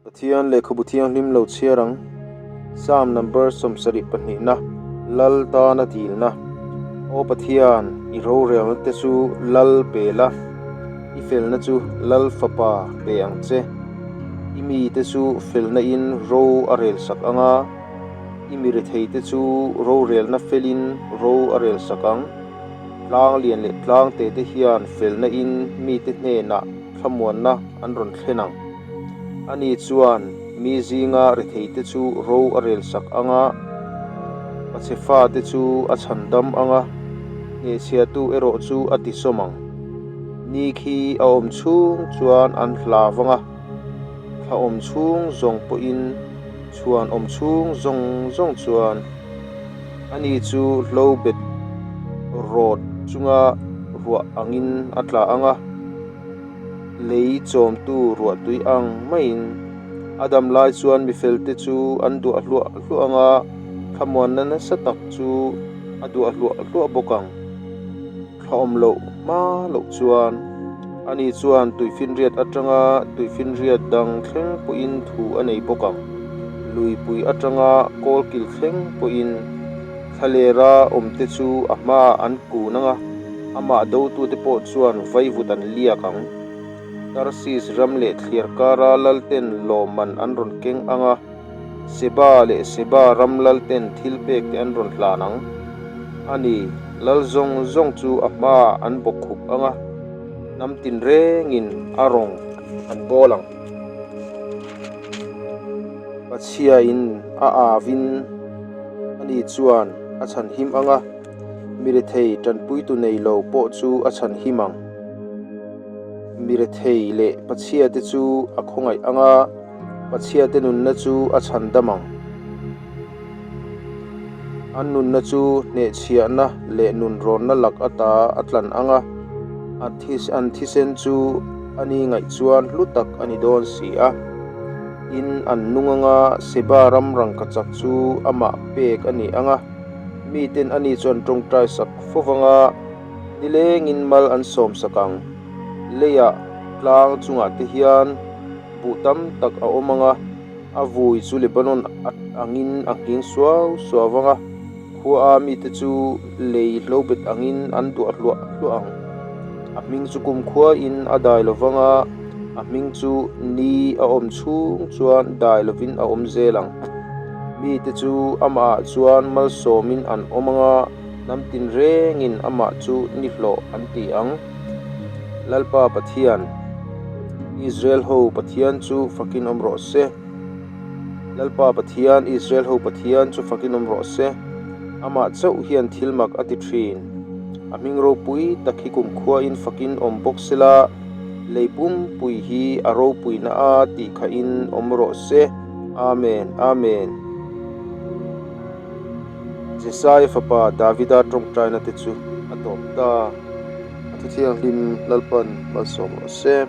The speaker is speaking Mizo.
Pathian Lehkhabu Thianghlim lo chhiar ang. Psalm number 72 na, Lal tana dilna. Aw Pathian, i rorelna te chu Lal pe la, i felna chu Lal Fapa pe ang che. I mite chu felna in ro a rel sak ang a, i mi rethei te chu rorelna felin ro a rel sak ang. Tlang lian leh tlang te te hian felna in mite hnenah thlamuanna an rawn thlen ang. Ani chuan mi zinga retheite chu ro a rel sak ang a, pachhe fate chu a chhan dam ang a, hnehchhiahtu erawh chu a tisawm ang. Ni khi a awm chhung chuan an hla vang a, thla awm chhung zawng pawhin chhuan awm chhung zawng zawng chuan ani chu hlo bet rawt chunga ruah angin a tla ang a. Lei chawmtu ruahtui ang maiin a dam lai chuan mi felte chu an duah hluah hluah ang a, thlamuanna nasa tak chu a duah hluah hluah bawk ang. Thla awm loh hma loh chuan ani chuan tuifinriat atanga tuifinriat dang thleng pawhin thu a nei bawk ang. Luipui atanga kawlkil thleng pawhin thlalera awmte chu a hmaah an kun ang a. Amah dotute pawh chuan vaivut an liak ang. Tarsis ram leh thliar kara lalten lawmman an rawn keng ang a, Seba leh Seba ram lalten thil pekte an rawn hlan ang. A ni, lal zawng zawng chu a hmaah an bawkkhup ang a, hnam tinrengin a rawng an bawl ang. Pachhiain a avin ani chuan a chhanhim ang a. Mi rethei tanpuitu nei lo pawh chu a chhan him ang. Mi rethei leh pachhiate chu a khawngaih ang a, pachhiate nunna chu a chhan dam ang. An nunna chu hnehchhiahna leh nunrawnna lak ata a tlan ang a, an thisen chu a ni ngaih chuan hlu tak a ni dawn si a. Tin, an nung ang a, Seba ram rangkachak chu amah pek a ni ang a. Miten ani chuan tawngtai sak fo vanga nilengin mal an sawm sak ang. Leiah tlang chungah te hian buh tam tak a awm ang a, a vui chu Lebanon angin a nghing suau suau vang a, khua a mite chu lei hlobet angin an duah hluah hluah ang. A hming chu kumkhuain a dai lo vang a, a hming chu ni a awm chhung chuan dai lovin a awm zel ang. Mite chu amahah chuan malsawmin an awm ang a, hnam tinrengin amah chu nihlawh an ti ang. Lalpa Pathian, Israel ho Pathian chu fakin awm rawh se. Lalpa Pathian, Israel ho Pathian chu fakin awm rawh se. Amah chauh hian thil mak a ti thin. A hming ropui tak hi kumkhuain fakin awm bawk sela, lei pumpui hi a ropuina a tih khahin awm rawh se. Amen, Amen. Jesaia fapa Davida tawngtaina te chu a tawp ta. A thuthianghlim Lalpan malsawm rawh se.